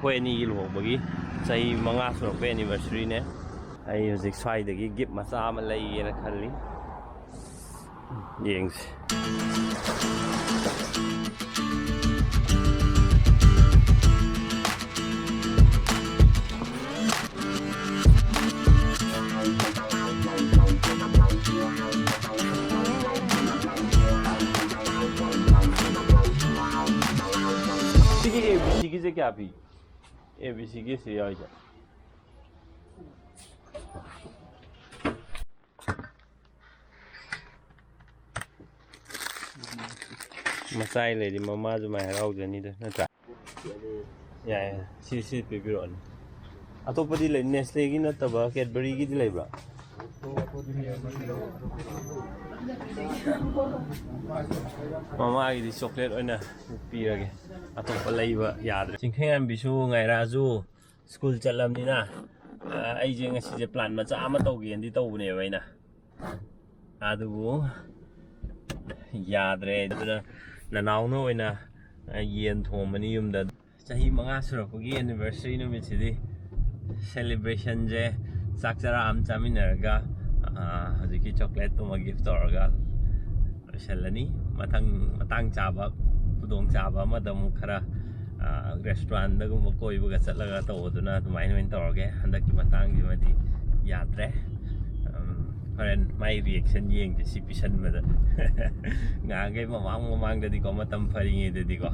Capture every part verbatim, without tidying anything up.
ꯑꯩꯈꯣꯏ ꯑꯅꯤꯒꯤ ꯂꯨꯍꯣꯡꯕꯒꯤ ꯆꯍꯤ ꯃꯉꯥ ꯁꯨꯔꯛꯄꯩ anniversaryꯅꯦ꯫ ꯑꯩ ꯍꯧꯖꯤꯛ ꯁ꯭ꯋꯥꯏꯗꯒꯤ gift ꯃꯆꯥ ꯑꯃ ꯂꯩꯒꯦꯅ ꯈꯜꯂꯤ꯫ ꯌꯦꯡꯁꯤ꯫ ꯁꯤꯒꯤ A B Cꯒꯤꯁꯦ ꯀꯌꯥ ꯄꯤ? A B Cꯒꯤꯁꯤ ꯌꯥꯎꯏꯁꯦ꯫ ꯃꯆꯥ ꯂꯩꯔꯗꯤ ꯃꯃꯥꯁꯨ ꯃꯥꯏ ꯍꯔꯥꯎꯖꯅꯤꯗ, ꯅꯠꯇ꯭ꯔꯥ? ꯌꯥꯏ, ꯌꯥꯏ꯫ ꯁꯤ, ꯁꯤ ꯄꯤꯕꯤꯔꯛꯑꯣꯅꯦ꯫ ꯑꯇꯣꯞꯄꯗꯤ ꯂꯩ? Nestleꯒꯤ ꯅꯠꯇꯕ Cadburyꯒꯤꯗꯤ ꯂꯩꯕ꯭ꯔꯥ? ꯃꯃꯥꯒꯤꯗꯤ chocolate ꯑꯣꯏꯅ ꯄꯤꯔꯒꯦ꯫ ꯑꯇꯣꯞꯄ ꯂꯩꯕ ꯌꯥꯗ꯭ꯔꯦ꯫ ꯆꯤꯡꯈꯩꯉꯥꯟꯕꯤꯁꯨ ꯉꯥꯏꯔꯛꯑꯁꯨ ꯁ꯭ꯀꯨꯜ ꯆꯠꯂꯕꯅꯤꯅ, ꯑ, ꯑꯩꯁꯦ ꯉꯁꯤꯁꯦ plan ꯃꯆꯥ ꯑꯃ ꯇꯧꯒꯦꯅꯗꯤ ꯇꯧꯕꯅꯦꯕ ꯑꯩꯅ꯫ ꯑꯗꯨꯕꯨ ꯌꯥꯗ꯭ꯔꯦ꯫ ꯑꯗꯨꯅ ꯅꯅꯥꯎꯅ ꯑꯣꯏꯅ, ꯑ, ꯌꯦꯟ ꯊꯣꯡꯕꯅꯤ ꯌꯨꯝꯗ꯫ ꯆꯍꯤ ꯃꯉꯥ ꯁꯨꯔꯛꯄꯒꯤ anniversary ꯅꯨꯃꯤꯠꯁꯤꯗꯤ celebrationꯁꯦ ꯆꯥꯛ ꯆꯔꯥ ꯑꯃ ꯆꯥꯃꯤꯟꯅꯔꯒ, ꯑ, ꯍꯧꯖꯤꯛꯀꯤ chocolateꯇꯨꯃ gift ꯇꯧꯔꯒ ꯂꯣꯏꯁꯤꯜꯂꯅꯤ꯫ ꯃꯊꯪ ꯃꯇꯥꯡ ꯆꯥꯕ, ꯈꯨꯗꯣꯡ ꯆꯥꯕ ꯑꯃꯗ ꯑꯃꯨꯛ ꯈꯔ, ꯑ, restaurantꯗꯒꯨꯝꯕ ꯀꯣꯏꯕꯒ ꯆꯠꯂꯒ ꯇꯧꯕꯗꯨꯅ ꯑꯗꯨꯃꯥꯏꯅ ꯑꯣꯏꯅ ꯇꯧꯔꯒꯦ꯫ ꯍꯟꯗꯛꯀꯤ ꯃꯇꯥꯡꯁꯤꯃꯗꯤ ꯌꯥꯗ꯭ꯔꯦ꯫ ꯎꯝ, ꯍꯣꯔꯦꯟ ꯃꯥꯏ reaction ꯌꯦꯡꯁꯦ ꯁꯤ ꯄꯤꯁꯟꯕꯗ꯫ ꯉꯍꯥꯟꯈꯩ ꯃꯃꯥꯡ ꯃꯃꯥꯡꯗꯗꯤꯀꯣ, ꯃꯇꯝ ꯐꯔꯤꯉꯩꯗꯗꯤꯀꯣ,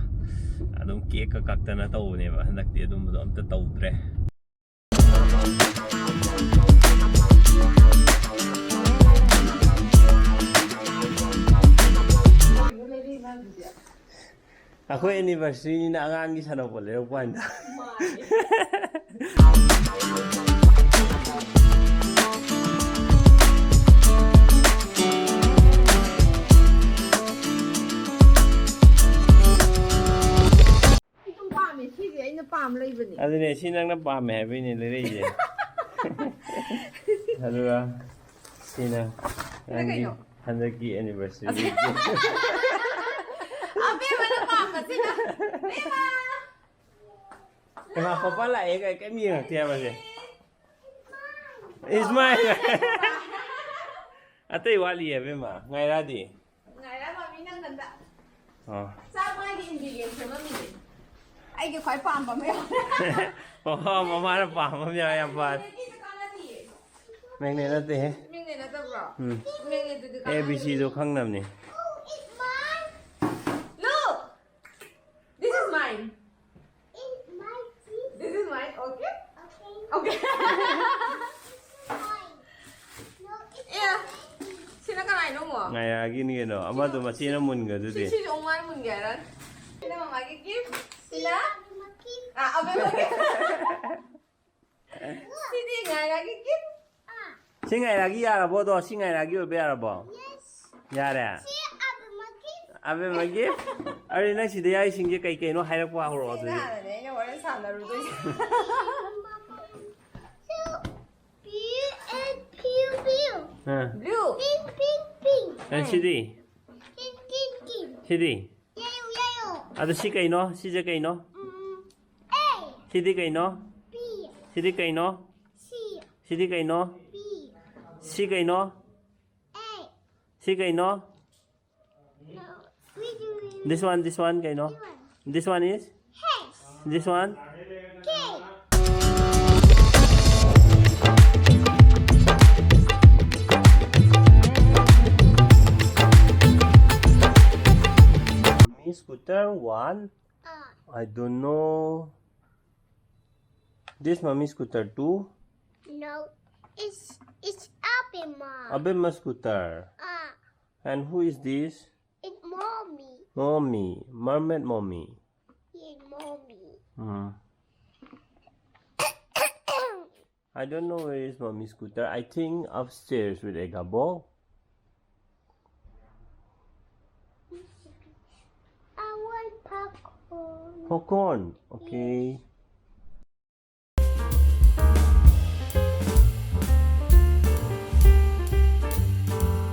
ꯑꯗꯨꯝ cakeꯀ ꯀꯛꯇꯅ ꯇꯧꯕꯅꯦꯕ꯫ ꯍꯟꯗꯛꯇꯤ ꯑꯗꯨꯝꯕꯗꯣ ꯑꯝꯇ ꯇꯧꯗ꯭ꯔꯦ꯫ ꯑꯩꯈꯣꯏ anniversaryꯅꯤꯅ ꯑꯉꯥꯡꯒꯤ ꯁꯥꯟꯅꯄꯣꯠ ꯂꯩꯔꯛꯄ ꯍꯥꯏꯅ꯫ ꯑꯩ ꯑꯗꯨꯝ ꯄꯥꯝꯃꯦ꯫ ꯁꯤꯁꯦ ꯑꯩꯅ ꯄꯥꯝ ꯂꯩꯕꯅꯦ꯫ ꯑꯗꯨꯅꯦ, ꯁꯤ ꯅꯪꯅ ꯄꯥꯝꯃꯦ ꯍꯥꯏꯕꯩꯅꯦ ꯂꯩꯔꯛꯏꯁꯦ꯫ ꯑꯗꯨꯒ ꯁꯤꯅ ꯁꯤꯅ ꯅꯪꯒꯤ ꯀꯩꯅꯣ? ꯍꯟꯗꯛꯀꯤ anniversary꯫ ꯑꯕꯦꯝꯃꯅ ꯄꯥꯝꯕꯁꯤꯅ꯫ ꯑꯕꯦꯝꯃ! ꯏꯃꯥ, ꯄꯄꯥ ꯂꯥꯛꯑꯦ ꯀꯥꯏ ꯀꯩꯝ ꯌꯦꯡꯉꯛꯇꯦ ꯍꯥꯏꯕꯁꯦ꯫ It's mine. ꯑꯇꯩ ꯋꯥꯠꯂꯤꯌꯦ ꯑꯕꯦꯝꯃ꯫ ꯉꯥꯏꯔꯥꯗꯤ? ꯉꯥꯏꯔꯥ ꯃꯃꯤ ꯅꯪ ꯅꯟꯗ꯫ ꯑꯣ꯫ ꯆꯥꯛ ꯃꯥꯒꯤ ingredient ꯁꯦꯝꯃꯝꯃꯤꯅꯦ꯫ ꯑꯩꯒꯤ ꯈ꯭ꯋꯥꯏ ꯄꯥꯝꯕ ꯑꯃ ꯌꯥꯎꯔꯦ꯫ ꯑꯣ, ꯃꯃꯥꯅ ꯄꯥꯝꯕ ꯑꯃ ꯌꯥꯎꯔꯦ, ꯌꯥꯝ ꯐꯔꯦ꯫ Magnet ꯀꯥꯟꯅꯗꯤꯌꯦ꯫ Magnet ꯅꯠꯇꯦꯍꯦ꯫ Magnet ꯅꯠꯇꯕ꯭ꯔꯣ? ꯎꯝ꯫ Magnet ꯇꯨꯗꯤ A B C ꯀꯥꯟꯅꯗꯦ꯫ ꯗꯣ ꯈꯪꯅꯕꯅꯤ꯫ Look! This is mine. It's my seat. This is mine, okay? Okay. Okay. It's mine. No, it's Yeah. Sina ka nai no mo? ꯉꯥꯏꯔꯥꯒꯤꯅꯤ ꯀꯩꯅꯣ꯫ ꯑꯃꯗꯣ ꯃꯆꯦꯅ ꯃꯨꯟꯒꯗꯨꯗꯤ꯫ Si, si Omar mun garan. Sina mama ki gift? Sina? Abema gift. Ah, abema gift. Sidi, ꯉꯥꯏꯔꯥꯒꯤ gift. ꯁꯤ ꯉꯥꯏꯔꯥꯒꯤ ꯌꯥꯔꯕꯣ? ꯑꯗꯣ ꯁꯤ ꯉꯥꯏꯔꯥꯒꯤ ꯑꯣꯏꯕ ꯌꯥꯔꯕꯣ? Yes. ꯌꯥꯔꯦ? ꯁꯤ ꯑꯕꯦꯃꯥ gift. ꯑꯕꯦꯃꯥ gift? ꯑꯗꯨꯗꯤ ꯅꯪ ꯁꯤꯗ ꯌꯥꯎꯔꯤꯁꯤꯡꯁꯦ ꯀꯩ ꯀꯩꯅꯣ ꯍꯥꯏꯔꯛꯄ ꯍꯧꯔꯛꯑꯣ ꯑꯗꯨꯗꯤ꯫ ꯁꯤꯅ ꯍꯥꯟꯅꯅꯦ ꯑꯩꯅ ꯋꯥꯔꯤ ꯁꯥꯟꯅꯔꯨꯗꯣꯏꯁꯦ꯫ So, blue and blue, blue. Ah. Blue. Pink, pink, pink. A, CD? Pink, pink, pink. CD? Yellow, yellow. ꯑꯗꯨ ꯁꯤ ꯀꯩꯅꯣ? ꯁꯤꯁꯦ ꯀꯩꯅꯣ? ꯎꯝ, A. ꯁꯤꯗꯤ ꯀꯩꯅꯣ? B. ꯁꯤꯗꯤ ꯀꯩꯅꯣ? C. ꯁꯤꯗꯤ ꯀꯩꯅꯣ? B. ꯁꯤ ꯀꯩꯅꯣ? A. ꯁꯤ ꯀꯩꯅꯣ? No. We do it. This one, this one ꯀꯩꯅꯣ? This one. This one is? Yes. This one? K. Mommy scooter one. Ah. I don't know. This mommy scooter two. No, it's, it's Abema. Abema scooter. Ah. And who is this? It's mommy. Mommy. Mermaid mommy. Yeah, mommy. Hmm. I don't know where is mommy scooter. I think upstairs with Egabo. I want popcorn. Popcorn. Okay.